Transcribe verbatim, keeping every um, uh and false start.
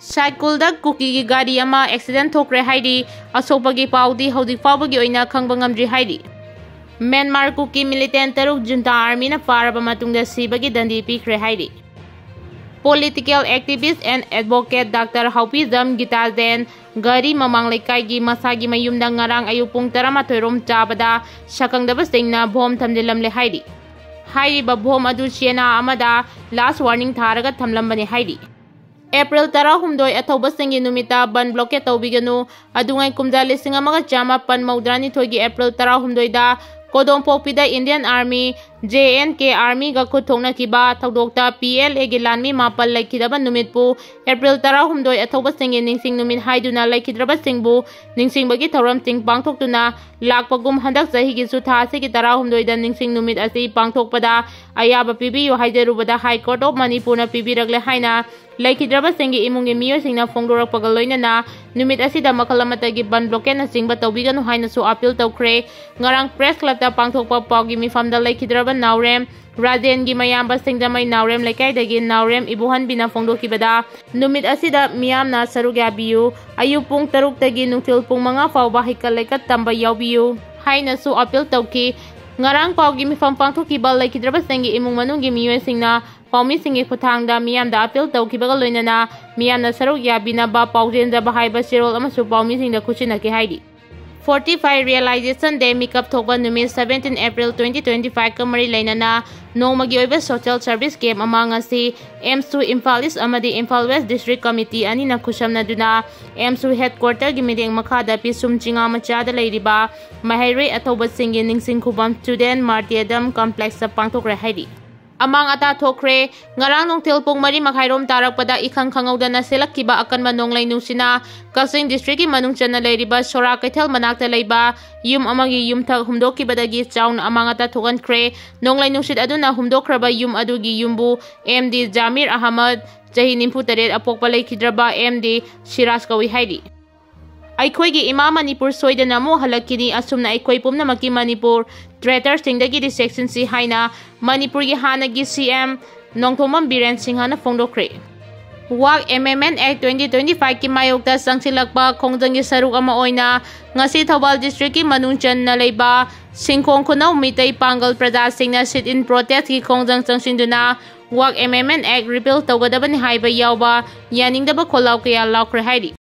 ꯁꯥꯏꯀꯨꯜꯗ ꯀꯨꯀꯤꯒꯤ ꯒꯥꯔꯤ ꯑꯃ ꯑꯦꯛꯁꯤꯗꯦꯟ ꯊꯣꯛꯈ꯭ꯔꯦ ꯍꯥꯏꯔꯤ꯫ ꯑꯁꯣꯛꯄꯒꯤ ꯄꯥꯎꯗꯤ ꯍꯧꯖꯤꯛ ꯐꯥꯎꯕꯒꯤ ꯑꯣꯏꯅ ꯈꯪꯕ ꯉꯝꯗ꯭ꯔꯤ ꯍꯥꯏꯔꯤ꯫ ꯃ꯭ꯌꯥꯟꯃꯥꯔ ꯀꯨꯀꯤ ꯃꯤꯂꯤꯇꯦꯟ ꯇꯔꯨꯛ ꯖꯨꯟꯇꯥ ꯑꯥꯔꯃꯤꯅ ꯐꯥꯔꯕ ꯃꯇꯨꯡꯗ ꯁꯤꯕꯒꯤ ꯗꯟꯗꯤ ꯄꯤꯈ꯭ꯔꯦ ꯍꯥꯏꯔꯤ꯫ Political activist and advocate Doctor ꯍꯥꯎꯄꯤꯖꯝ ꯒꯤꯇꯥꯖꯦꯟ ꯒꯥꯔꯤ ꯃꯃꯥꯡ ꯂꯩꯀꯥꯏꯒꯤ ꯃꯁꯥꯒꯤ ꯃꯌꯨꯝꯗ ꯉꯔꯥꯡ ꯑꯌꯨꯛ ꯄꯨꯡ ꯇꯔꯥꯃꯥꯊꯣꯏ ꯔꯣꯝ ꯆꯥꯕꯗ ꯁꯛꯈꯪꯗꯕꯁꯤꯡꯅ ꯕꯣꯝ ꯊꯝꯖꯤꯜꯂꯝꯂꯦ ꯍꯥꯏꯔꯤ꯫ ꯍꯥꯏꯔꯤꯕ ꯕꯣꯝ ꯑꯗꯨ ꯆꯦꯅꯥ ꯑꯃꯗ last warning ꯊꯥꯔꯒ ꯊꯝꯂꯝꯕꯅꯤ ꯍꯥꯏꯔꯤ꯫ ꯑꯦꯄ꯭ꯔꯤꯜ ꯇꯔꯥꯍꯨꯝꯗꯣꯏ ꯑꯊꯧꯕꯁꯤꯡꯒꯤ ꯅꯨꯃꯤꯠꯇ ꯕꯟ ꯕ꯭ꯂꯣꯀꯦꯠ ꯇꯧꯕꯤꯒꯅꯨ꯫ ꯑꯗꯨꯉꯩ ꯀꯨꯝꯖꯥ ꯂꯤꯁꯤꯡ ꯑꯃꯒ ꯆꯥꯃꯥꯄꯟ ꯃꯧꯗ꯭ꯔꯥꯅꯤꯊꯣꯏꯒꯤ ꯑꯦꯄ꯭ꯔꯤꯜ ꯇꯔꯥꯍꯨꯝꯗꯣꯏꯗ ꯀꯣꯗꯣꯝꯄꯣꯛꯄꯤꯗ Indian Army, J N K Armyꯒ ꯈꯨꯠ ꯊꯣꯛꯅꯈꯤꯕ ꯊꯧꯗꯣꯛꯇ P L Aꯒꯤ ꯂꯥꯟꯃꯤ ꯃꯥꯄꯜ ꯂꯩꯈꯤꯗꯕ ꯅꯨꯃꯤꯠꯄꯨ ꯑꯦꯄ꯭ꯔꯤꯜ ꯇꯔꯥꯍꯨꯝꯗꯣꯏ ꯑꯊꯧꯕꯁꯤꯡꯒꯤ ꯅꯤꯡꯁꯤꯡ ꯅꯨꯃꯤꯠ ꯍꯥꯏꯗꯨꯅ ꯂꯩꯈꯤꯗ꯭ꯔꯕꯁꯤꯡꯕꯨ ꯅꯤꯡꯁꯤꯡꯕꯒꯤ ꯊꯧꯔꯝꯁꯤꯡ ꯄꯥꯡꯊꯣꯛꯇꯨꯅ ꯂꯥꯛꯄꯒꯨꯝ ꯍꯟꯗꯛ ꯆꯍꯤꯒꯤꯁꯨ ꯊꯥ ꯑꯁꯤꯒꯤ ꯇꯔꯥꯍꯨꯝꯗꯣꯏꯗ ꯅꯤꯡꯁꯤꯡ ꯅꯨꯃꯤꯠ ꯑꯁꯤ ꯄꯥꯡꯊꯣꯛꯄꯗ ꯑꯌꯥꯕ ꯄꯤꯕꯤꯌꯨ ꯍꯥꯏꯖꯔꯨꯕꯗ High Court of ꯃꯅꯤꯄꯨꯔꯅ ꯄꯤꯕꯤꯔꯛꯂꯦ ꯍꯥꯏꯅ ꯂꯩꯈꯤꯗ꯭ꯔꯕꯁꯤꯡꯒꯤ ꯏꯃꯨꯡꯒꯤ ꯃꯤꯑꯣꯏꯁꯤꯡꯅ ꯐꯣꯡꯗꯣꯔꯛꯄꯒ ꯂꯣꯏꯅꯅ ꯅꯨꯃꯤꯠ ꯑꯁꯤꯗ ꯃꯈꯜ ꯑꯃꯠꯇꯒꯤ ꯕꯟ ꯕ꯭ꯂꯣꯀꯦꯠꯅꯆꯤꯡꯕ ꯇꯧꯕꯤꯒꯅꯨ ꯍꯥꯏꯅꯁꯨ ꯑꯥꯄꯤꯜ ꯇꯧꯈ꯭ꯔꯦ꯫ ꯉꯔꯥꯡ ꯄ꯭ꯔꯦꯁ ꯀ꯭ꯂꯕꯇ ꯄꯥꯡꯊꯣꯛꯄ ꯄꯥꯎꯒꯤ ꯃꯤꯐꯝꯗ ꯂꯩꯈꯤꯗ꯭ꯔꯕ ꯅꯥꯎꯔꯦꯝ ꯔꯥꯖꯦꯟꯒꯤ ꯃꯌꯥꯝꯕ ꯁꯤꯡꯖꯃꯩ ꯅꯥꯎꯔꯦꯝ ꯂꯩꯀꯥꯏꯗꯒꯤ ꯅꯥꯎꯔꯦꯝ ꯏꯕꯣꯍꯟꯕꯤꯅ ꯐꯣꯡꯗꯣꯛꯈꯤꯕꯗ, ꯅꯨꯃꯤꯠ ꯑꯁꯤꯗ ꯃꯤꯌꯥꯝꯅ ꯁꯔꯨꯛ ꯌꯥꯕꯤꯌꯨ, ꯑꯌꯨꯛ ꯄꯨꯡ ꯇꯔꯨꯛꯇꯒꯤ ꯅꯨꯡꯊꯤꯜ ꯄꯨꯡ ꯃꯉꯥ ꯐꯥꯎꯕ ꯍꯩꯀꯠ ꯂꯩꯀꯠ ꯇꯝꯕ ꯌꯥꯎꯕꯤꯌꯨ ꯍꯥꯏꯅꯁꯨ ꯑꯥꯄꯤꯜ ꯇꯧꯈꯤ꯫ ꯉꯔꯥꯡ ꯄꯥꯎꯒꯤ ꯃꯤꯐꯝ ꯄꯥꯡꯊꯣꯛꯈꯤꯕ ꯂꯩꯈꯤꯗ꯭ꯔꯕꯁꯤꯡꯒꯤ ꯏꯃꯨꯡ ꯃꯅꯨꯡꯒꯤ ꯃꯤꯑꯣꯏꯁꯤꯡꯅ ꯄꯥꯎꯃꯤꯁꯤꯡꯒꯤ ꯈꯨꯠꯊꯥꯡꯗ ꯃꯤꯌꯥꯝꯗ ꯑꯥꯄꯤꯜ ꯇꯧꯈꯤꯕꯒ ꯂꯣꯏꯅꯅ ꯃꯤꯌꯥꯝꯅ ꯁꯔꯨꯛ ꯌꯥꯕꯤꯅꯕ ꯄꯥꯎꯖꯦꯟꯖꯕ ꯍꯥꯏꯕ ꯆꯦꯔꯣꯜ ꯑꯃꯁꯨ ꯄꯥꯎꯃꯤꯁꯤꯡꯗ ꯈꯨꯠꯁꯤꯟꯅꯈꯤ ꯍꯥꯏꯔꯤ꯫ Fortify Realization Day ꯃꯤꯀꯞ ꯊꯣꯛꯄ ꯅꯨꯃꯤꯠ seventeen April twenty twenty five ꯀ ꯃꯔꯤ ꯂꯩꯅꯅ ꯅꯣꯡꯃꯒꯤ ꯑꯣꯏꯕ social service camp ꯑꯃ ꯉꯁꯤ ꯑꯦꯝꯁꯨ ꯏꯝꯐꯥꯜ ꯏꯁ ꯑꯃꯗꯤ ꯏꯝꯐꯥꯜ ꯋꯦꯁ district committee ꯑꯅꯤꯅ ꯈꯨꯠꯁꯝꯅꯗꯨꯅ ꯑꯦꯝꯁꯨ headquarter ꯒꯤ ꯃꯤꯠꯌꯦꯡ ꯃꯈꯥꯗ ꯄꯤꯁꯨꯝ ꯆꯤꯉꯥ ꯃꯆꯥꯗ ꯂꯩꯔꯤꯕ ꯃꯍꯩꯔꯣꯏ ꯑꯊꯧꯕꯁꯤꯡꯒꯤ ꯅꯤꯡꯁꯤꯡ ꯈꯨꯕꯝ Student Martyrdom Complex ꯇ ꯄꯥꯡꯊꯣꯛꯈ꯭ꯔꯦ ꯍꯥꯏꯔꯤ꯫ ꯑꯃꯥꯡ ꯑꯇꯥ ꯊꯣꯛꯈ꯭ꯔꯦ꯫ ꯉꯔꯥꯡ ꯅꯨꯡꯊꯤꯜ ꯄꯨꯡ ꯃꯔꯤ ꯃꯈꯥꯏ ꯔꯣꯝ ꯇꯥꯔꯛꯄꯗ ꯏꯈꯪ ꯈꯪꯍꯧꯗꯅ ꯁꯤꯜꯂꯛꯈꯤꯕ ꯑꯀꯟꯕ ꯅꯣꯡꯂꯩ ꯅꯨꯡꯁꯤꯠꯅ ꯀꯛꯆꯤꯡ district ꯀꯤ ꯃꯅꯨꯡ ꯆꯟꯅ ꯂꯩꯔꯤꯕ ꯁꯣꯔꯥ ꯀꯩꯊꯦꯜ ꯃꯅꯥꯛꯇ ꯂꯩꯕ ꯌꯨꯝ ꯑꯃꯒꯤ ꯌꯨꯝꯊꯛ ꯍꯨꯝꯗꯣꯛꯈꯤꯕꯗꯒꯤ ꯆꯥꯎꯅ ꯑꯃꯥꯡ ꯑꯇꯥ ꯊꯣꯛꯍꯟꯈ꯭ꯔꯦ꯫ ꯅꯣꯡꯂꯩ ꯅꯨꯡꯁꯤꯠ ꯑꯗꯨꯅ ꯍꯨꯝꯗꯣꯛꯈ꯭ꯔꯕ ꯌꯨꯝ ꯑꯗꯨꯒꯤ ꯌꯨꯝꯕꯨ M D ꯖꯥꯃꯤꯔ ꯑꯍꯃꯗ, ꯆꯍꯤ ꯅꯤꯐꯨ ꯇꯔꯦꯠ, ꯑꯄꯣꯛꯄ ꯂꯩꯈꯤꯗ꯭ꯔꯕ M D ꯁꯤꯔꯥꯖ ꯀꯧꯏ ꯍꯥꯏꯔꯤ꯫ ꯑꯩꯈꯣꯏꯒꯤ ꯏꯃꯥ ꯃꯅꯤꯄꯨꯔ ꯁꯣꯏꯗꯅ ꯑꯃꯨꯛ ꯍꯜꯂꯛꯈꯤꯅꯤ꯫ ꯑꯁꯨꯝꯅ ꯑꯩꯈꯣꯏ ꯄꯨꯝꯅꯃꯛꯀꯤ ꯃꯅꯤꯄꯨꯔ traitor ꯁꯤꯡꯗꯒꯤꯗꯤ ꯆꯦꯛꯁꯤꯟꯁꯤ ꯍꯥꯏꯅ ꯃꯅꯤꯄꯨꯔꯒꯤ ꯍꯥꯟꯅꯒꯤ C M ꯅꯣꯡꯊꯣꯝꯕꯝ ꯕꯤꯔꯦꯟ ꯁꯤꯡꯍꯅ ꯐꯣꯡꯗꯣꯛꯈ꯭ꯔꯦ꯫ ꯋꯥꯛ ꯑꯦꯃꯦꯟꯃꯦꯟ ꯑꯦꯛ ꯇ꯭ꯋꯦꯟꯇꯤ ꯇ꯭ꯋꯦꯟꯇꯤ ꯐꯥꯏꯚꯀꯤ ꯃꯥꯌꯣꯛꯇ ꯆꯪꯁꯤꯜꯂꯛꯄ ꯈꯣꯡꯖꯪꯒꯤ ꯁꯔꯨꯛ ꯑꯃ ꯑꯣꯏꯅ ꯉꯁꯤ ꯊꯧꯕꯥꯜ ꯗꯤꯁꯇ꯭ꯔꯤꯛꯀꯤ ꯃꯅꯨꯡ ꯆꯟꯅ ꯂꯩꯕ ꯁꯤꯡꯈꯣꯡ ꯈꯨꯅꯧ ꯃꯤꯇꯩ ꯄꯥꯡꯒꯜ ꯄ꯭ꯔꯖꯥꯁꯤꯡꯅ ꯁꯤꯠ ꯏꯟ ꯄ꯭ꯔꯣꯇꯦꯁꯀꯤ ꯈꯣꯡꯖꯪ ꯆꯪꯁꯤꯟꯗꯨꯅ ꯋꯥꯛ ꯑꯦꯃꯦꯟꯃꯦꯟ ꯑꯦꯛ ꯔꯤꯄꯤꯜ ꯇꯧꯒꯗꯕꯅꯤ ꯍꯥꯏꯕ ꯌꯥꯎꯕ ꯌꯥꯅꯤꯡꯗꯕ ꯈꯣꯜꯂꯥꯎ ꯀꯌꯥ ꯂꯥꯎꯈ꯭ꯔꯦ ꯍꯥꯏꯔꯤ꯫